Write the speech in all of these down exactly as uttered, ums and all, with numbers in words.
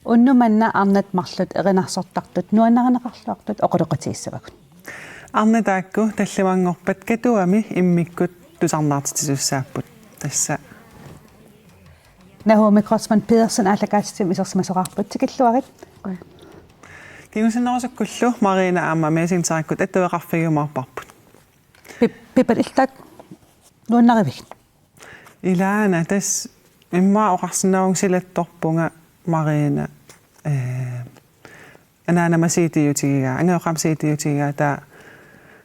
Unnuk manna arnat marluk erinarsortartut nuannarineqarluartut oqaloqatigissavagut. Arnat taakku tallimanngorpat Katuami immikkut tusarnaartitsisussaapput. Tassa Naomi Kreutzmann Pedersen aallakaatitsivimmi isersimasoqarput, tikilluarit. Kingusinnerusukkullu Marina aamma Messingerikkut atueqarfigiumaarparput. Pip-, Pippa, illit taakku nuannarivigit? Ilaana, tassa immaqa oqarsinnaavunga silattorpunga Marina, ee, anaanama C D-utigigaa, angajoqqaama C D-utigigaa, taava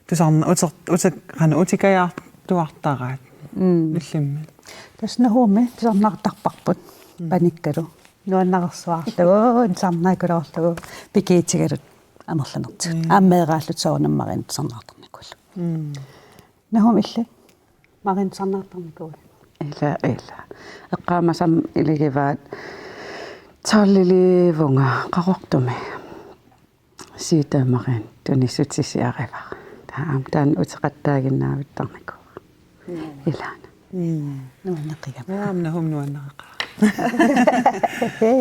tusarna-, uter-, uter-, qanoq utikajaartuartaraat. Mm. Illimmi. Tassa Naomi tusarnaartarparput, mm, panikkalu. Nuannarersuarlugu, tusarnaakuluorlugu, pikiitigalugu amerlanertigut. Mm. Aamma meeraalluta soorunami Marina tusarnaartarnikuulluni. Mm. Naomi, illit Marina tusarnaartarnikuuit? Ila, ila. Eqqaamasama ilagivaat tolviliivunga Qaqortumi. Siita Marina tunissutisiarivara. Taava aamma taanna uteqattaaginnaavittarnikuuara. Mm. Ilaana. Mm. Nuanneqigami. Aamma Naomi nuanneqigami.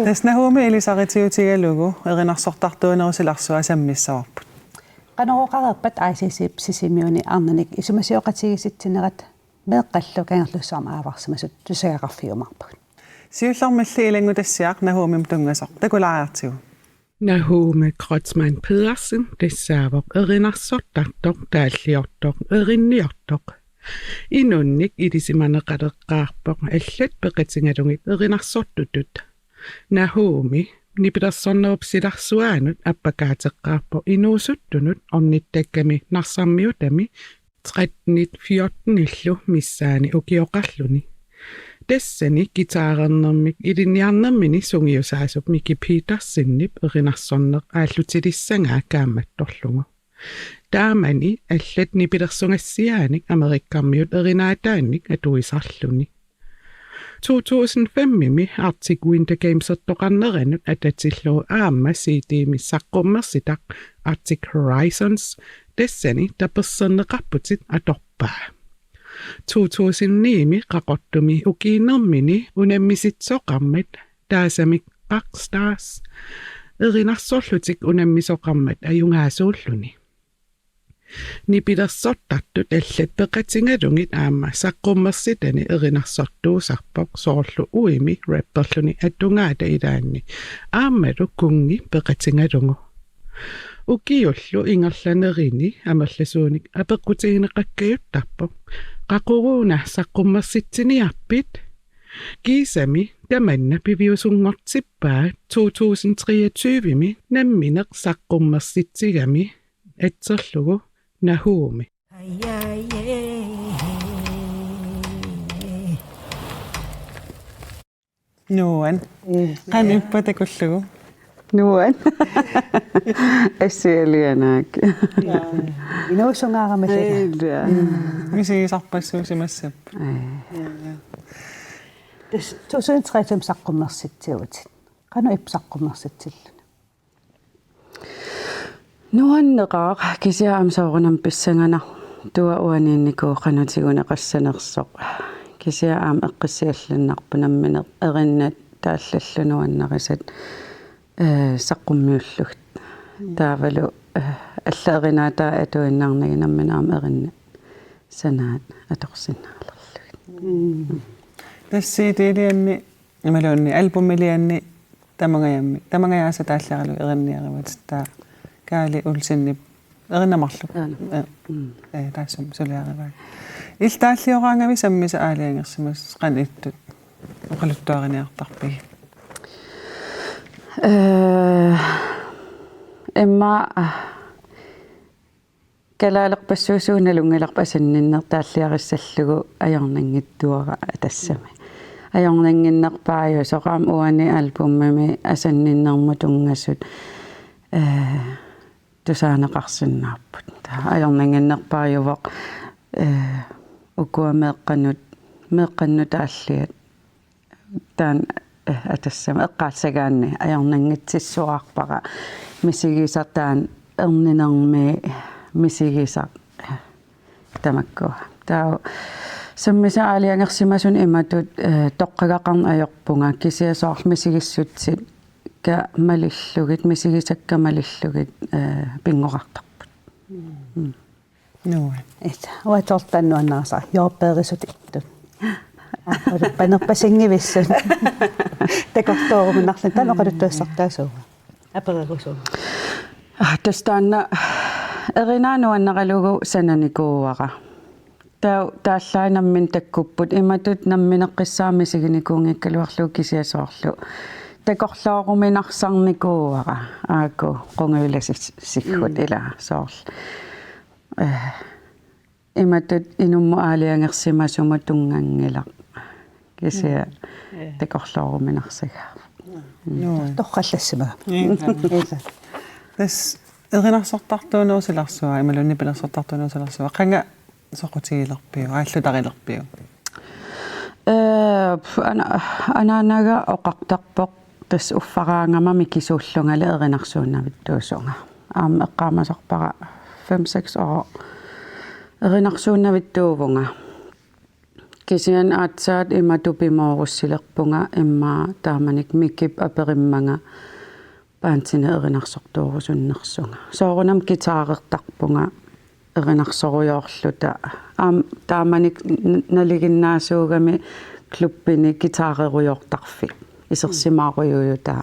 Tassa Naomi ilisaritiutigalugu erinarsortartuunerup silarsua sammissavarput. Qanoq oqareerpat I C C Sisimiuni arnanik isumasioqatigiissitsinerat meeqqallu Kangerlussuarmi aavarsimasut tusagaqarfigiumaarpagut. Siullermilli ilanngutassiaq Naomimut tunngasoq takulaariartigu. Naomi Kreutzmann Pedersen tassaavoq erinarsortartoq, taalliortoq, erinniortoq. Inunnik ilisimaneqaleqqaarpoq allat peqatigalugit erinarsortutut. Naomi nipilersornerup silarsuaanut appakaateqqaarpoq inuusuttunut ornittakkami Narsarmiutami tretten fjorten-illu missaani ukioqarluni. Tassani guitarernermik ilinniarnermini sungiusaasup Miki Petersenip erinarsorneq aallutilissagaat kaammattorlugu. Taamani allat nipilersugassiaanik Amerikkarmiut erinaataannik atuisarluni. To tusind fem-imi Arctic Winter Gamesertoqarneranut atatillugu aamma C D-mi saqqummersitaq Arctic Horizons tassani taperserneqarputit atorpaa. To tusind ni-mi Qaqortumi ukiinermini unammisitsoqarmat taasamik Rockstars erinarsorlutik unammisoqarmat ajugaasuulluni. Nipilersortartut allat peqatigalugit aamma saqqummersitani erinarsortuusarpoq soorlu uimi rapperluni atugaata ilaanni aammalu kunngi peqatigalugu. Ukiullu ingerlanerini amerlasuunik apeqqutigineqakkajuttarpoq: Qaquguuna saqqummersitsiniarpit? Kiisami tamanna piviusunngortippaa to tusind treogtyve-mi nammineq saqqummersitsigami atserlugu Naomi. Nuan. Mm. Qanoq ippa takullugu? Nuan. Assialianaak. Inuusungaarami sila. Ilaa. Misigisarpassuusimassappat. Ai. Tassa to tusind tre-mi saqqummersitsigutit. Qanoq ippa saqqummersitsilluni? Nuanneqaaq, kisianni aamma soorunami pissanganartua uaniinnikuuvoq qanoq tiguneqassanersoq. Kisianni aamma eqqissiallannarpoq nammineq erinnat taallallu nuannarisat, ee, saqqummiullugit. Mm. Taavalu, ee, allat erinaatai atuinnarnagit nammineq aamma erinnat sanaat atorsinnaalerlugit. Mm. Tassa C D-lianni imaluunniit albumilianni tamangajammik, tamangajaasa taalliaralugu erinniarivatit, taava Kaali Olsenip erinnaarlugu. Aana. Ee, mm, ee, taassuma suliarivaa. Illit taallioraangavit sammisat aalajangersimasut qanoq ittut oqaluttuariniartarpigit? Ee, immaqa kalaalerpassuusugut nalunngilarput asanninneq taalliarissallugu ajornanngitsuara tassami. Ajornannginnerpaajusoq aamma uani albumimi asanninnermut tunngasut, ee, tusaaneqarsinnaapput. Taava ajornannginnerpaajuvoq, ee, ukua meeqqanut, meeqqannut taalliat Taanna, eh, atassama eqqaassagaanni ajornanngitsissuarpara misigisaq taanna erninermi misigisaq, eh, tamakkua. Taava sammisaq aalajangersimasunut imatut, eh, toqqagaqarneq ajorpunga kisianni soorlu misigissutsit ka malillugit, misigisakka malillugit, eh, pinngorartarput. Mm. Nuann. Ita, uatortan nuannarisara, joorpeerisut ittut. Aa, panerpasinngivissut. Takorlooruminarluni, taanna oqaluttuassartaasuugut. Apererusuugut. Ah, tassa taanna erinaa nuannaralugu sananikuuara. Taa-, taallaat nammineq takkupput, imatut nammineqqissaaq misiginikuunngikkaluarlugu kisianni soorlu. Takorlooruminarsarnikuuara, aajuku qungujulasis-, siggut Mm. ilaa soorlu. Eh, imatut inummut aalajangersimasumut tunnganngilaq. Kisianni Mm. Eh. takorlooruminarsagaavoq. Nuann. Torrallassimagama. Ita. Ita. Tassa erinarsortartuunerup silarsua, imaluunniit nipilersortartuunerup silarsua. Qanga soqutigilerpiuk, aallutarilerpiuk? Eh, pf, ana-, anaanaga oqartarpoq, tassa uffaraangama mikisuullungali erinarsuunnavittuusunga. Aamma eqqaamasarpara fem seks år erinarsuunnavittuuvunga. Kisianni aatsaat imatut pimoorussilerpunga immaqa taamanikkut mikip aperimmanga bandinik erinarsortuurusunnersunga. Soorunami guitarertarpunga erinarsorujoorluta. Aamma taamanikkut n-, nalinginnaasuugami klubbini guitarerujoortarfik. Isersimaarujuujutaa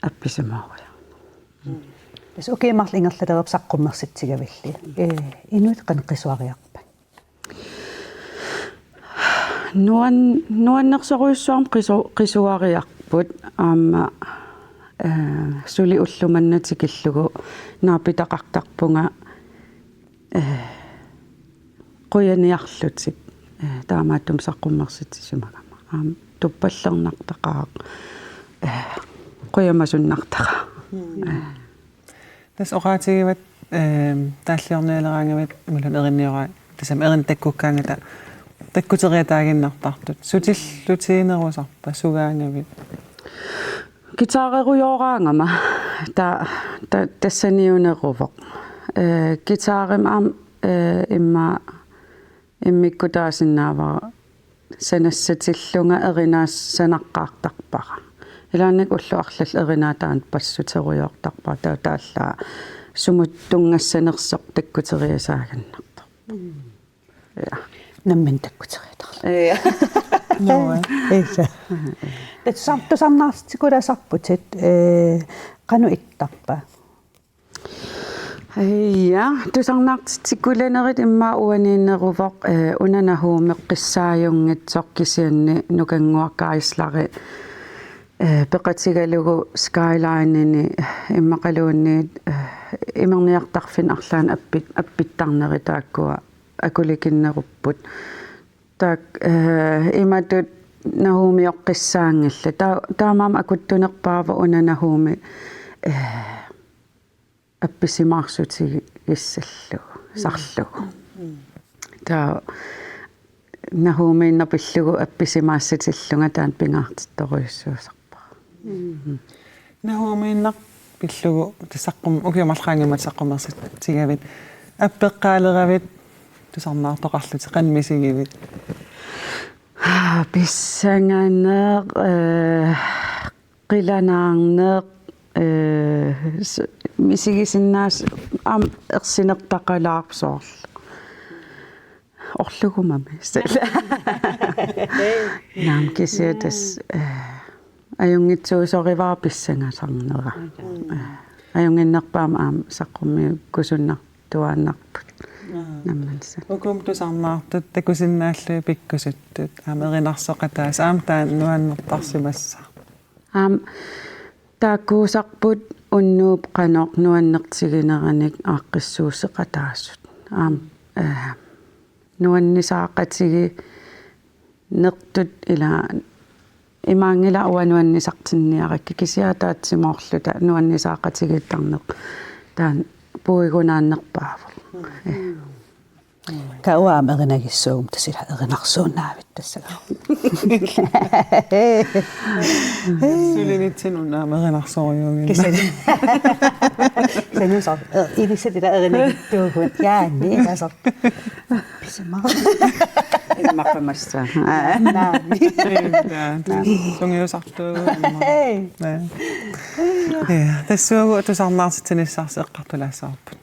appisimaarujoorlunga. Tassa ukiut marluk ingerlalerput saqqummersitsigavilli. Eh, inuit qanoq qisuariarpat? Nuan-, nuannersorujussuarmik qisu-, qisuariarput aamma, eh, suli ulloq manna tikillugu naapitaqartarpunga, eh, qujaniarlutik, eh, taamaattumik saqqummersitsisimagama. Aamma tuppallernartaqaaq, eh, qujamasunnartaqaaq. Mm. Eh. Tassa oqaatigivat, ehm, taalliornialeraangavit imaluunniit erinioraa, tassami erinit takkukkaangata takkuteriataaginnartartut. Sutillutiginerusarpa, sugaangavit? Guitarerujooraangama ta-, ta-, tassaniuneruvoq. Eh, guitarimi aamma, eh, immaqa immikkut taasinnaavara sanassatillunga erinaassanaqqaartarpara. Ilaanni ullut arlallit erinaa taanna bassuterujoortarpara, taava taallaat sumut tunngassanersoq takkuteriasaaginnartarpoq. Mm. Ja. Nammineq takkuteriatarluni. Ja. Nå, ja. Tusar-, tusarnaartitsikulasarputit, eh, qanoq ittarpa? Ja, tusarnaartitsikuulanerit immaqa uaniinneruvoq, eh, una Nahomeqqissaajunngitsoq kisianni Nukannguaq Geisleri, eh, peqatigalugu Skylineni, eh, immaqaluunniit, eh, imerniartarfinni arlaanni appit-, appittarneri taakkua akulikinnerupput. Taakku, eh, imatut Nahomioqqissaanngillat. Ta-, taamaammat akuttunerpaavoq una Nahome, eh, appisimaarsutigissallugusarlugu. Mm. Taava Nahomiinnaq pillugu appisimaassatillunga taanna pingaartittorujussuusarpara. Mm. Nahomiinnaq pillugu tassa saqqum-, ukiut marluk qaangiummata saqqummersitigavit. Appeqqaaleravit tusarnaartoqarlutit, qanoq misigivit? Pissanganeq, eh, qilanaarneq, eh, s-, misigisinnaas-, aamma ersinertaqalaarpoq soorlu. Orlugumami. Naamik kisianni tassa, eh, ajunngitsuusorivara pissangasarnera. Mm. Eh, ajunnginnerpaamik aamma saqqummiukkusunnartuaannarput. Aa. Nammassat. Uku tusarnaartut takusinnaallugit pikkusuttut. Aamma erinarsoqataasut. Aamma taanna nuannertarsimassaaq. Aamma taakkuusarput unnuup qanoq nuannertigineranik aaqqissuusseqataasut. Aamma, eh, nuannisaaqatigiinnertut ila imaanngilaq uanga nuannisartinniarakkit kisianni ataatsimoorluta nuannisaaqatigiittarneq taanna puigunaannerpaavoq. Mm. Eh. Ka uanga aamma erinagissuuguma tassa ila erinarsuunnaavittussaagama. Sulinitsinni una aamma erinarsorujuuginnama. Kisianni. Sanasoq. Ilissat ila erinagittuugut. Jaani, sanasoq. Pisima. Immaqa massa. Naamik. Sungiusartuugut. Hej. Naa. Ja, tassuugu tusarnaartitsinissarsi eqqartulaassavarput.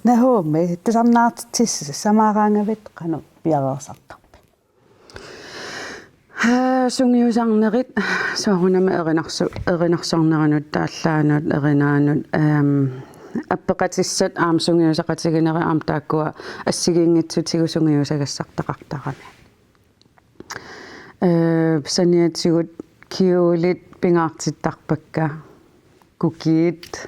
Nahuumi, tusarnaartitsissamaaraangavit qanoq piareersartarpit? Haa, sungiusarnerit, soorunami erinarsu-, erinarsornerinut, taallaanut, erinaanut, ehm, appeqatissat aamma sungiusaqatiginerit aamma taakkua assigiinngitsutigut sungiusagassartaqartarami. Ee, saniatigut kjolit pingaartittarpakka, kukiit,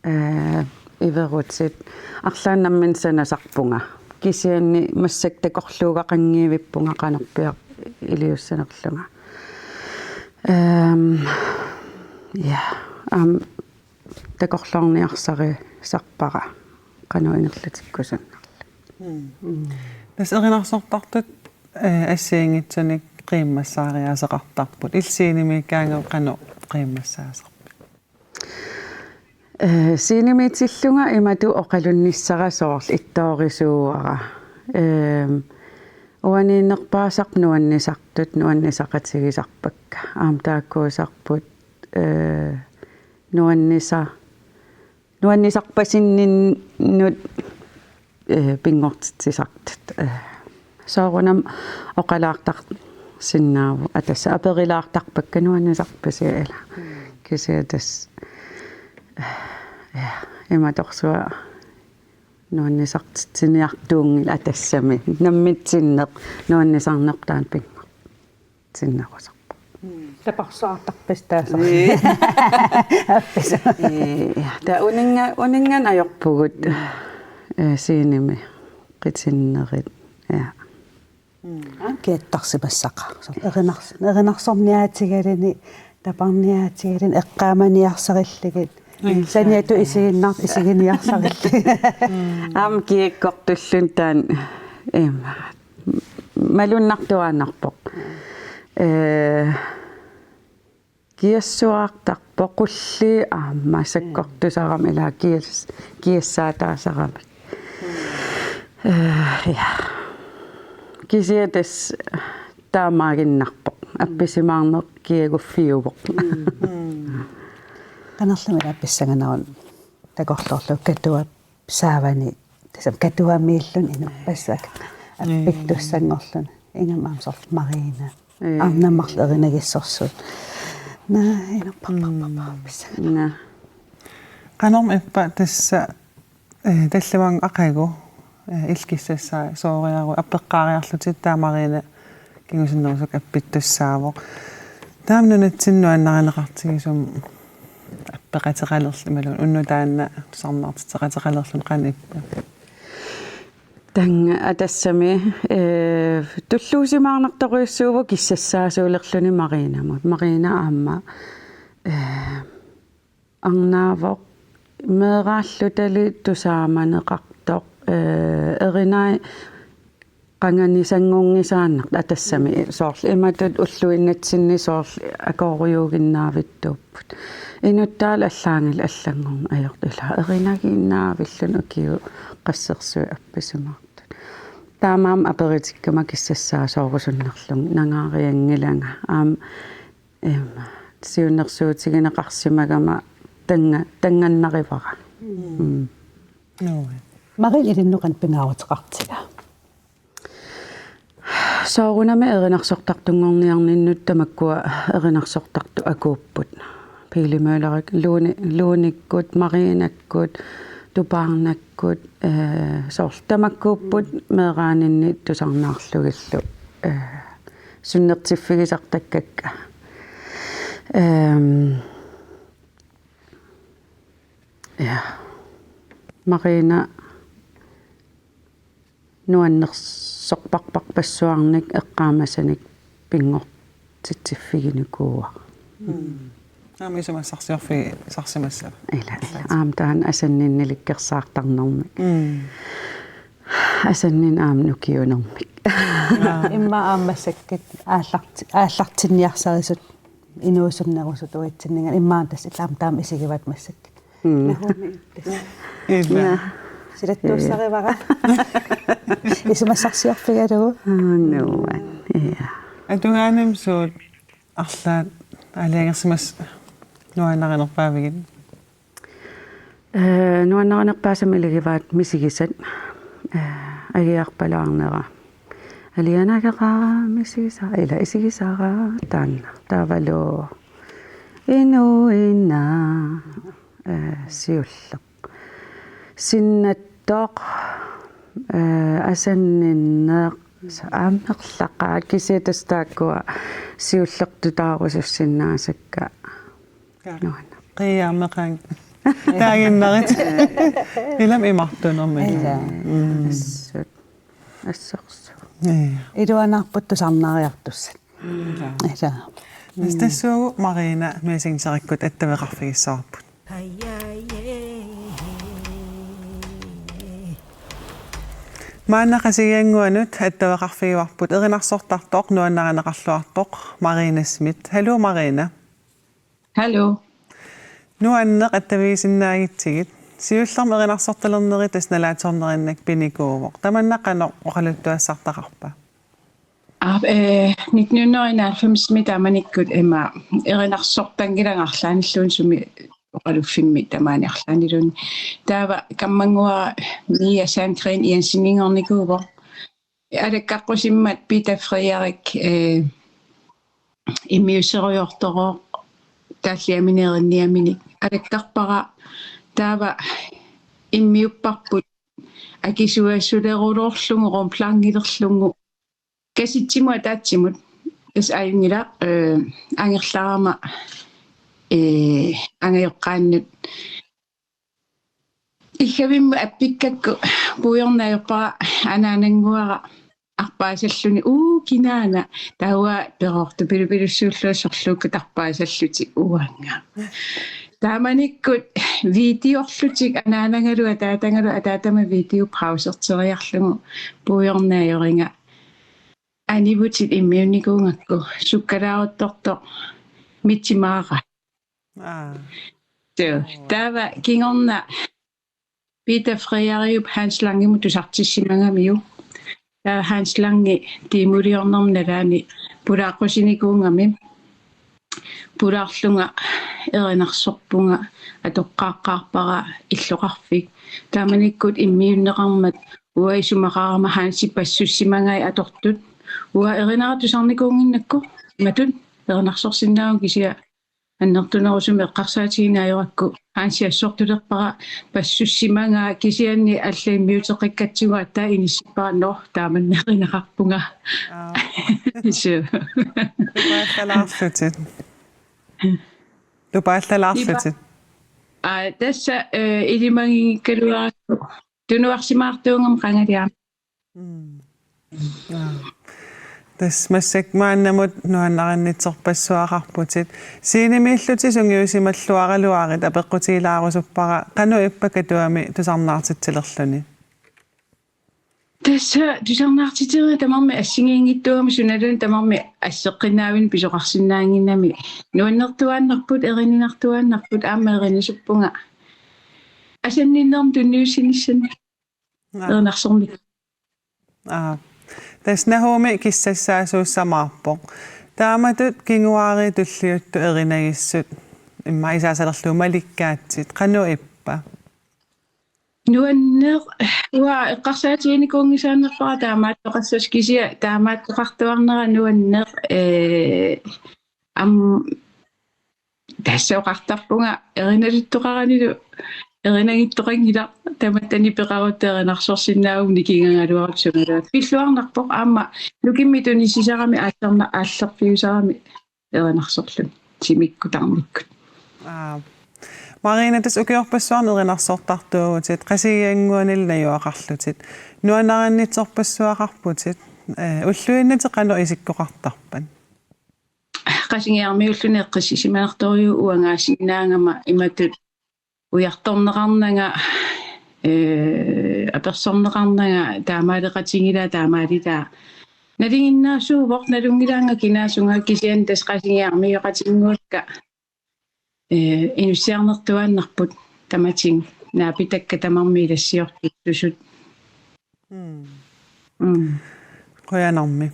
ee, iverutit, arlaannik nammineq sanasarpunga. Kisianni massakkut takorluugaqanngivippunga qanorpiaq iliussanerlunga. Ehm, ja, aamma takorloorniarsarisarpara qanoq ingerlatikkusunnarluni. Mm. Tassa erinarsortartut, eh, assigiinngitsunik qiimmassaariaaseqartarput. Illit scenemiikkaangavit qanoq qiimmassaasarpit? Eh, scenemiitillunga imatut oqalunnissara soorlu ittoorisuuara. Ehm, uaniinnerpaasarput nuannisartut, nuannisaqatigisarpakka. Aamma taakkuusarput, eh, nuannisa-, nuannisarpasinninnut, eh, pinngortitsisartut. Eh, soorunami oqalaartarsinnaavoq, atassat aperilaartarpakka nuannisarpisi ila. Mm. Kisianni tassa, eh, ja, imatorsuaq nuannisartitsiniartuunngilaq atassami. Nammineq sinneq, nuannisarnerput taanna pinngor- sinnerusarpoq. Mm. Tapersuartarpisi taasa. Ee. Appisi. Ee, ja, taava uninnga-, uninnganneq ajorpugut. Mm. Ee, scenemi qitinnerit. Ja. Mm. Aa, kiattarsimassaqaaq. Erinars-, erinarsorniaatigaluni, taperniaatigaluni, eqqaamaniarsarillugit. Mm. Saniatigut isiginnar-, isiginiarsarillugit. Mm. Aamma kiakkortulluni taanna, ima, malunnartuaannarpoq. Ee, kiassuaartarpoq, qulliit aamma sakkortusarami ila kias-, kiassaataasarami. Ee, ja. Kisianni tassa taamaaginnarpoq. Appisimaarneq kiaguffiuvoq. Mm. Qanorluunniit ila pissanganaruna takorloorlugu Katuap saavani, tassami Katuamiilluni inuppassuit appittussanngorluni. Ingammik aamma soorlu Marina. Ee. Arnat marluk erinagissorsuit. Naa, inuppassuit. Mm. Pissanganaq. Naa. Qanormi ippa tassa, eh, tallimanngooq aqagu, eh, illit kissassaasooriaruk appeqqaariarlutit, taava Marina kingusinnerusukkut appittussaavoq. Taava nunatsinni nuannarineqartigisumik appeqateqalerluni imaluunniit unnuk taanna tusarnaartitseqateqalerluni qanoq ippa? Taanna atassami, eh, tulluusimaarnartorujussuuvoq kissassaasuulerluni Marinamut. Marina aamma, eh, arnaavoq meeraallutali tusaamaneqartoq, eh, erinai qanganisanngunngisaannartoq atassami soorlu imatut ulluinnatsinni soorlu akorujuuginnaavittuupput. Inuttaalu allaanngilaq allanngorneq ajortoq ila erinagiinnaavilluni ukiut qassersuit appisimaartut. Taamaammat aperitikkama kissassaasorusunnerlunga nangaarianngilanga. Aamma Ima, siunnersuutigineqarsimagama tannga-, tanngannarivara. Mm. Mm. Nuu. Marina ilinnut qanoq pingaaruteqartigaa? Soorunami erinarsortartunngorniarninnut tamakkua erinarsortartut akuupput. Pele Møllerik, Lone, Loneikkut, Marinakkut, Tupaarnakkut, eh, soorlu tamakkuupput meeraaninni tusarnaarlugillu, eh, sunnertiffigisartakkakka. Ehm, ja. Marina nuannersorparparpassuarnik eqqaamasanik pinngor-, aaqqissuussitsiffiginikuuara. Aamma isumassarsiorfigi-, sarsimassava? Ila, ila. Aamma taanna asanninnilikkersaartarnermik. Mm. Asanninneq aamma nukiunermik. Immaqa aamma massakkut aallarti-, aallartinniarsarisut inuusunnerusut uatsinninngaanniit immaqa tassa illit aamma taama isigivaat massakkut. Mm. Nahumi. Ila. Naa. Silattuussarivara. Isumassarsiorfigalugu. Aa, nuann'. Ja. Atugaanami suut arlaat aalajangersimasut nuannarinerpaavigit? Ee, nuannarinerpaasat ilagivaat misigisat. Ee, agiarpalaarnera. Alianagera misigisara, ila isigisara taanna. Taavalu inuinnaat, ee, siulleq. Sinnattoq, ee, asanninneq, amerlaqaat kisianni tassa taakkua siullertutaarusussinnaasakka. Ja. Nuann'. Qiiaammeqaanga. Taaginnarit. Ilami imartunermi. Ila. Mm. Assut. Assorsuaq. Ja. Iluanaarput tusarnaariartussat. Ila. Ila. Tassa tassuugu Marina Messingerikkut attaveqarfigissavarput. Maanna Qasigiannguanut attaveqarfigivarput erinarsortartoq nuannarineqarluartoq Marina Schmidt. Haluu Marina. Hallo. Nuanneq attavigisinnaagitsigit. Siullermik erinarsortalerneri tassa nalaatsornerinnaq pinikuuvoq. Tamanna qanoq oqaluttuassartaqarpa? Aap, eh, nitten hundrede og enoghalvfems-imi taamanikkut ima erinarsortanngilanga arlaannilluunniit sumi oqaluffimmi tamaani arlaanniluunniit. Taava kammannguara Mia Sandgreen Jenseninngornikuuvoq. Alakkaqqusimmat Peter Frederik, eh, immiusserujoortoroq taalliaminik erinniaminik alakkarpara taava immiupparput akisuasuleruloorlugu rumplanggilerlugu kasitsimut ataatsimut. Tassa ajunngilaq, eh, angerlarama, eh, angajoqqaannut Iggavimmut appikkakku puigorneq ajorpara anaanannguara arpaasalluni uu kinaana taava perortupilupilussuullunga sorluukkut arpaasallutik uanga. Taamanikkut videorlutik anaanagalu ataatagalu ataatama video pauserteriarlugu puigorneq ajoriga anivutit immiunnikuugakku sukkalaaruttortoq Midt i Maara. Aa. Suu, taava kingorna Peter Frederiup Hans Langemut tusartissimagamiuk. Taava Hans Lange tiimuliornerma nalaani pulaaqqusinikuugami. Pulaarlunga erinarsorpunga atoqqaaqqaarpara illoqarfik. Taamanikkut immiunneqarmat uanga isumaqarama Hansip passussimagai atortut. Uanga erinara tusarnikuunnginnakku matut erinarsorsinnaavunga kisianni annertunerusumik eqqarsaatigineq ajorakku Hansi assortulerpara passussimagaa kisianni allamut immiuteqqikkatsigu aatsaat inissippara nå taamanna erinaqarpunga. Aa. Suu. Tupaallalaarlutit. Tupaallalaarlutit. Aa, tassa, eh, ilimaginngikkaluarakku. Tunuarsimaartuugama qangali aamma. Mm. Aa. Tassa massakkut maannamut nuannarinnitsorpassuaqarputit. Scenemiillutit sungiusimalluaraluarit apeqqutigilaarusuppara qanoq ippa Katuami tusarnaartitsilerluni? Tassa tusarnaartitseriga tamarmik assigiinngitsuugami sunaluunniit tamarmik asseqqinnaavini pisoqarsinnaannginnami. Nuannertuaannarput, erininartuaannarput aamma erinisuppunga. Asanninnermik tunniussinissannik. Naa. Erinarsornik. Aa. Tassa Nahumi kissassaasuussamaarpoq. Taamatut kinguaariit tulliuttut erinagissut immaqa isaasalerlugu malikkaatsit. Qanoq ippa? Nuanneq, uanga eqqarsaatiginikuunngisaannarpara taamaattoqassasoq kisianni taamaattoqartuarnera nuanneq, ee, am-, tassa oqartarpunga erinaluttoqaranilu erinagittoqanngilaq tamatta nipeqarutta erinarsorsinnaaguma nikigagaluarutta sugaluat. Pilluarnarpoq aamma nukimmi tunissisarami aallarna-, aallerfiusarami erinarsorluni timikkut tarnikkut. Aa. Marina, tassa ukiorpassuarni erinarsortartuuvutit, Qasigiannguanilu najugaqarlutit. Nuannarinnitsorpassuaqarputit, eh, ulluinnatik qanoq isikkoqartarpat? Qasigiarmiulluni eqqissisimanartorujuk uangaasinnaagama imatut ujartorneqarnanga, ee, apersorneqarnanga, taamaaleqatigilaat, taamaalilaa. Nalinginnaasuuvoq, nalunngilaannga kinaasunga, kisianni tassa Qasigiarmioqatinnguakka, ee, inussiarnertuaannarput tamatigut, naapitakka tamarmik ilassiortussusut. Mm. Mm. Qujanarmi.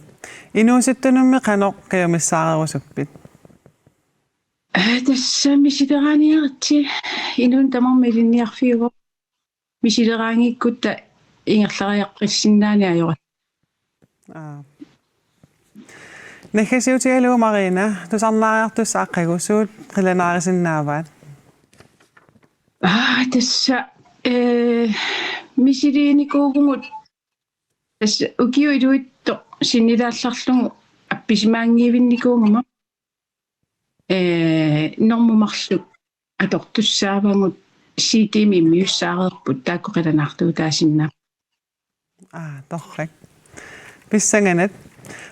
Inuusuttunummi qanoq kajumissaarerusuppit? Ee, tassa misileraaniaritsi, inuuneq tamarmi ilinniarfiuvoq. Misileraangikkutta ingerlariaqqissinnaani ajora. Aa. Naggasiutigalugu Marina, tusarnaariartussaq aqagu suut qilanaarisinnaavaat? Aa, tassa, ee, misiliinikuuvugut. Tassa ukiut iluitsoq sinnilaallarlugu appisimaanngivinnikuugama, ee, normut marluk atortussaavagut, C D-mi immiussaareerput, taakku qilanaartuutaasinnaapput. Aa, torrak. Pissanganaq.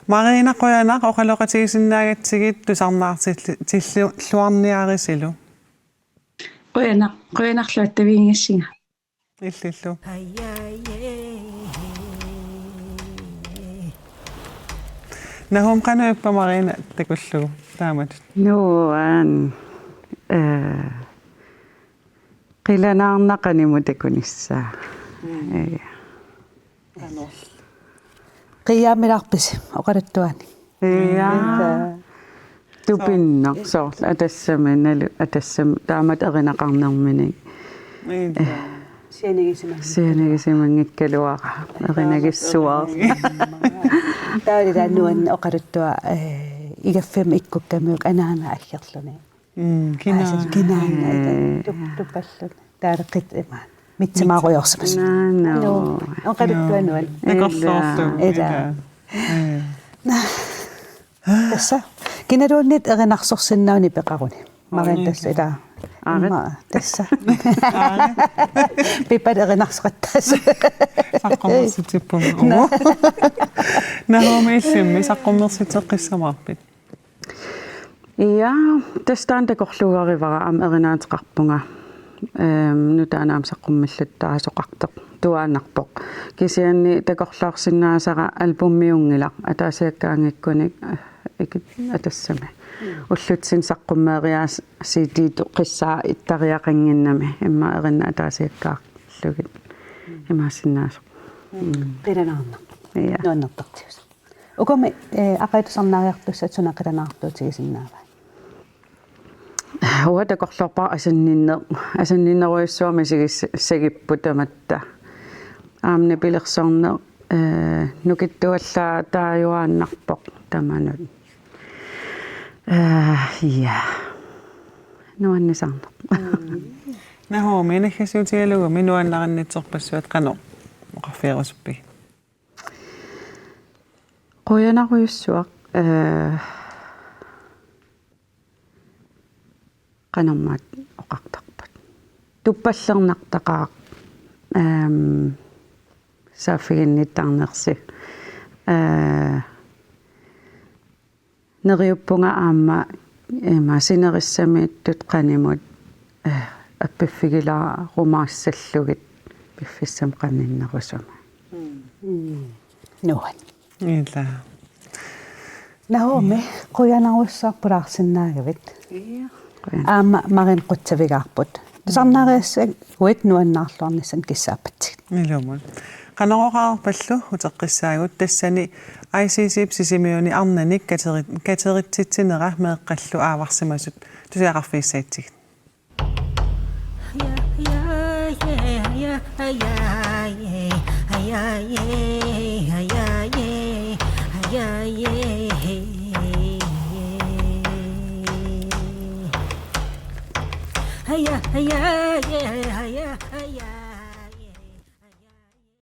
Marina, qujanaq oqaloqatigisinnaagatsigit, tusarnaartilluarniarisilu. Qujanaq, qujanarlu attavigigassinga. Illillu. Nahum, qanoq ippa Marina takullugu taamatut? Nuann-, ee, qilanaarnaq qanimut takunissaa. Mm. Ee. Qiiaamilaarpisi oqaluttuani? Ja. Tupinnaq soorlu atassami nalu atassami taamatut erinaqarnerminik. Ija. Sianigisimang-, sianigisimanngikkaluara erinagissuara. Taava ila nuann- oqaluttuaq, ee, igaffimmi ikkukkamiuk anaana aggerluni. Mm, kinaana. Aa, kinaana, ee, ita, tup-, tuppalluni. Taaleqqit ima. Mitsimaarujoorsimasut. Naana. Nuu. Oqaluttuaq nuann-. Takorloorlugu. Ila. Ila. Ila. Ee. Tassa. Kinaluunniit erinarsorsinnaaneq peqaruni. Marina, tassa ila. Aarit. Immaqa tassa. Aarit. Pippat erinarsoqattaasut. Saqqummersitsippunga. Nahum, illimmi saqqummersitseqqissamaarpit? Ja, tassa taanna takorluugarivara, aamma erinaateqarpunga. Ehm, nutaanik aamma saqqummillattaasoqartoq tuaannarpoq. Kisianni takorloorsinnaasara albumiunngilaq, ataasiakkaanngikkunik, eh, ikit-, atassami. Ullutsinni saqqummeeriaaseq C D-toqqissaa ittariaqannginnami, immaqa erinat ataasiakkaarlugit imaassinnaasoq. Mm. Qilanaarnaq. Ja. Nuannertartiusoq. Ukumi, eh, aqagu tusarnaariartussat suna qilanaartuutigisinnaavaat? Uanga takorloorpara asanninne-, asanninnerujussuarmik isigis-, sagipput tamatta. Aamma nipilersorneq, eh, nukittuallaataajuaannarpoq tamanut. Eh, ja. Nuannisarneq. Nahumi, naggasiutigalugumi nuannarinnitsorpassuit qanoq oqarfigerusuppigit? Qujanarujussuaq, eh, qanormaat oqartarpat. Tuppallernartaqaaq, ehm, saaffiginnittarnersi. Eh, neriuppunga aamma ima sinerissamiittut qanimut, eh, appiffigilaarumaartillugit piffissami qaninnerusumi. Mm. Nuann-. Ila. Nahumi, qujanarujussuaq pulaarsinnaagavit. Ja. Qujan-. Aamma Marina qutsavigaarput. Tusarnaariassaguit nuannaarluarnissaat kissaappatsigit. Ilumut. Qanoq oqarpallu uteqqissaagut, tassani I C C-p Sisimiuni arnanik kateri-, kateritsitsinera meeqqallu aavarsimasut, tusagaqarfigissagitsigit.